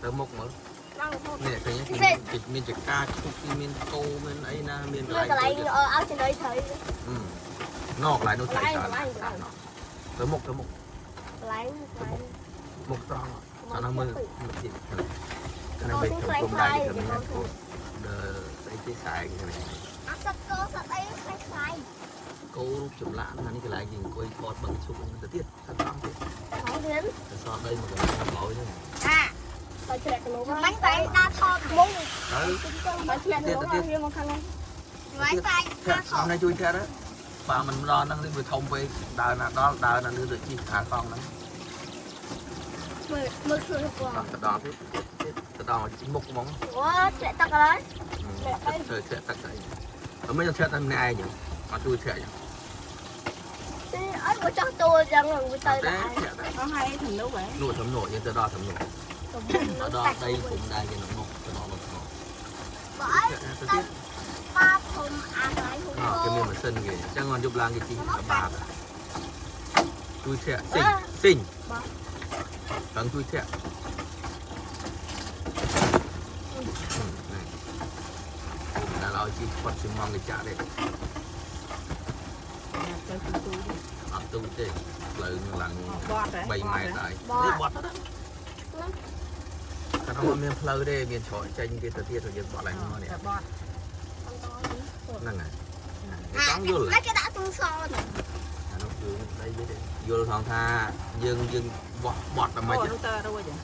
ទៅមុខមើល ឡើងរហូត នេះឃើញទេមានចកាឈូកមានគោមានអីណាមានកន្លែង កន្លែងឲ្យចំណីត្រី ណកន្លែងនោះត្រីច្រើនទៅមុខទៅមុខ កន្លែងកន្លែង មុខត្រង់ចាំណាមើលទៀតខាងនេះវិញក្រុមដៃគេមានគោដឺស្អីគេខ្សែគេនេះ អត់សត្វគោសត្វអីខ្លាយខ្លាយ គោរូបចម្លាក់ណានេះកន្លែងគេអង្គុយថតបឹងឈូកទៅទៀតទៅត្រង់ទៀត ហងទៀត ទៅសល់ដីមកកន្លែងក្រោយហ្នឹង អាទៅជ្រែកគីឡូមិនតែដើរថតមុង ទៅ ទៅជ្រែកគីឡូវាមកខាងនេះមិនតែដើរថត នេះជួយធាត់បើមិនដល់ហ្នឹងវាធំពេកដើរណាដល់ដើរណាលឿនដូចជិះខាកង់ហ្នឹង មើលមើលខ្លួនគាត់ ទៅដល់ទៀតទៅដល់មុខហ្មង អូជ្រែកទឹកហើយ ធ្វើធាក់ទឹកអីអត់មិនធាក់តែម្នាក់ឯងអត់ជួយធាក់ចឹង ទីអីមកចោះតួចឹងវាទៅ តែ ដែរ ធាក់តែ អស់ហើយធនុហ៎ នោះធំនោះយើងទៅដល់ធំនោះទៅដល់ដីគុំដែរគេមុខទៅដល់មុខ បើអី ទៅទៀត បាធំអាកន្លែងហូ អគេមានម៉ាស៊ីនគេអញ្ចឹងគាត់យប់ឡើងគេជិះបាបជួយធាក់ស៊ីងស៊ីងដល់ជួយធាក់ដល់ឲ្យជិះគាត់ជាម៉ងគេចាក់ទេ ទៅទូទូ អត់ទូទេផ្លូវឡើង បត់ហ៎ 3ម៉ែត្រហើយនេះបត់ទៅតែអត់មានផ្លូវទេមានច្រកចេញគេទៅទៀតទៅយើងបត់ឡើងមកនេះ តែបត់ ហ្នឹងហើយចង់យល់ ណាគេដាក់ទូស អានោះគឺដីវាទេយល់ថងថាយើងយើងបោះបត់ដើម្បី អូនោះទៅរួចហ៎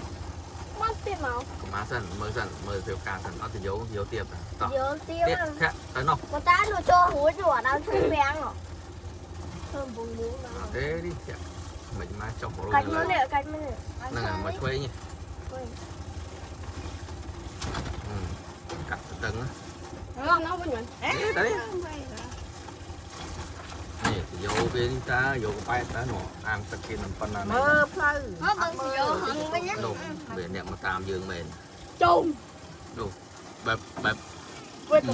បានទៀតមក កម្មាសិនមើលសិនមើលភាពការសិនអត់ទៅយកយកទៀតតោះ យកទៀ ទៀតធាក់ទៅនោះ ប៉ុន្តែនោះចូលរួចនោះអាដើមឈើពាំងធ្វើបុងមួង អត់ទេនេះធាក់មិនមកចុះរួច កាច់មើលនេះកាច់មើល ហ្នឹងហើយមកឆ្វេងកាត់តឹង នោះនោះវិញវិញ នេះតានេះនេះយកគេនេះតាយកកប៉ែតតានោះអាងទឹកគេនឹងប៉ុណ្ណា មើលផ្លូវ មកបើយកហឹងវិញណា នោះវាអ្នកមកតាមយើងមែន ជុំ នោះបែបបែប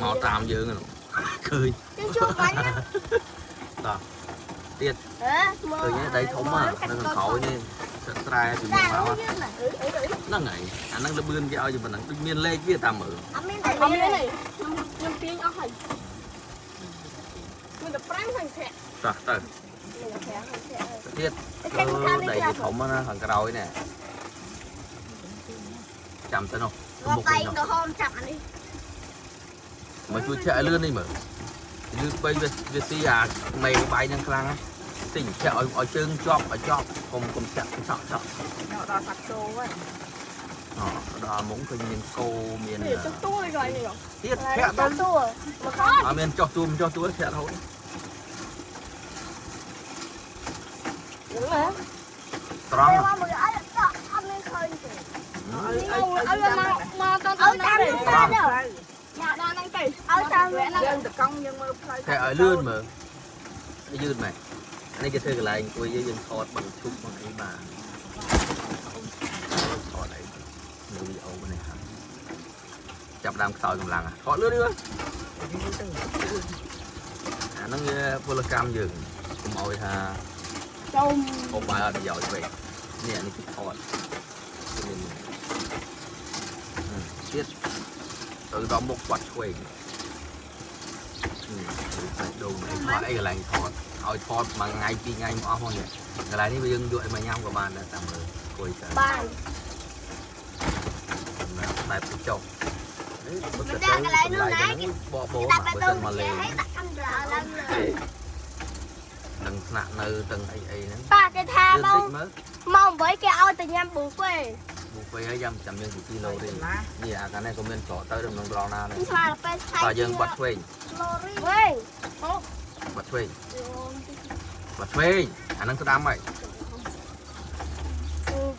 មកតាមយើងនោះឃើញ ជុំជុំបាញ់ណា តោះទៀត អេមើល ឃើញទេដីធំហ្នឹងនៅខាងក្រោយនេះសិតស្រែពីមុនមកហ្នឹងហើយអាហ្នឹងលបឿនគេឲ្យប៉ុណ្ណឹងដូចមានលេខវាតាមមើល អត់មានតែ អត់មានទេខ្ញុំទាញអស់ហើយមានតែប្រាំងហើយធាក់ តោះទៅ មានតែប្រាំងហើយធាក់ ទៀត តែ អឺដីធំណាខាងក្រោយនេះចាំទៅនោះទៅ មក មុខ បែ នេះ ងក្រហមចាប់អានេះ មកជួយធាក់ឲ្យលឿននេះមើលលឿនបីវាវាស៊ីអាមេបាយហ្នឹងខ្លាំងណាទិញធាក់ឲ្យឲ្យជើងជាប់ឲ្យជាប់កុំកុំធាក់ឆក់ឆក់ ដល់សត្វគោហ៎ អូដល់មុខឃើញមានគោមាន នេះចុះទួយកន្លែងនេះ ទៀតធាក់ទៅ តួមកខ អត់មានចុះទួមិនចុះទួធាក់រហូត ហ្នឹងណា ត្រង់ មកមើលអត់អត់មានឃើញទេ ឲ្យ ឲ្យ ឲ្យ ឲ្យមកមកត ឲ្យ ទៅ តាម ទៅ តាមទៅ មកដល់ហ្នឹងទៅ ឲ្យតាមហ្នឹង យើងតកង់យើងមើលផ្លូវ ធាក់ឲ្យលឿនមើលយឺតមែននេះគេធ្វើកន្លែងអង្គុយយើងថតបង្ឈុកមកអីបាទថតអីនៅវីដេអូនេះครับចាប់ដើមខ្សោយកម្លាំងថតលឿនលឿនអាហ្នឹងវាពលកម្មយើងកុំឲ្យថា ជុំ កុំបាយអត់ប្រយោជន៍ពេកនេះនេះគេថតមានទៀតទៅដល់មុខបាត់ឆ្វេងនេះដូងថតអីកន្លែងថតឲ្យថតមួយថ្ងៃពីរថ្ងៃមកអស់មកនេះកន្លែងនេះយើងយកអីមកញ៉ាំក៏បានដែរតាមមើលអង្គុយទៅ បាន បែបទៅចុះនេះបើទៅកន្លែងហ្នឹងបបោ ដាក់ មក បេះដូង បើសិនមកលេង ឲ្យដាក់កាមេរ៉ាឡើងលើ នឹងស្នាក់នៅទាំងអីអីហ្នឹង ប៉ាគេថា លឿន មក តិចមើល ម៉ោង8គេឲ្យទៅញ៉ាំប៊ូហ្វេ ប៊ូហ្វេហើយយ៉ាំចាំយើង2គីឡូទេនេះអាកាលនេះក៏មានច្រកទៅក្នុងត្រង់ណាដែរ ស្មានពេលឆៃ តើយើងបាត់ឆ្វេង ឡូរីវិញ បាត់ឆ្វេងបាត់ឆ្វេងអាហ្នឹងស្ដាំហើយ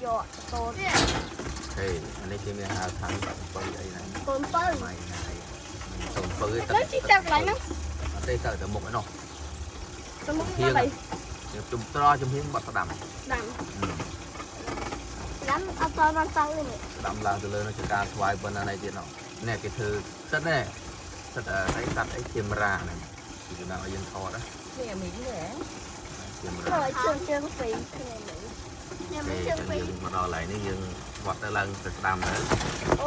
យកតូន ហេអានេះគេមានហៅថាបើអីហ្នឹង កូនបើ ម៉ៃណាអីសូមបើ ទៅជីចាប់កន្លែងហ្នឹង អត់ទេទៅទៅមុខឯនោះ ទៅមុខមកទៅ យើងជុំត្រជំហៀងបាត់ស្ដាំ ដាំ ដាំអត់តបានទៅនេះ ស្ដាំឡើងទៅលើនោះជាការស្វាយប៉ុណ្ណានេះទៀតនោះនេះគេធ្វើសិតនេះសិតអីសត្វអីកាមេរ៉ាហ្នឹងគេចំណាំឲ្យយើងថតណា នេះមីងទេ កាមេរ៉ា ហើយជើងជើងពីរគ្នានេះខ្ញុំ គេ ជើងពីរ យើងមកដល់កន្លែងនេះយើង វត្តទៅឡើងទៅស្ដាំទៅ អូ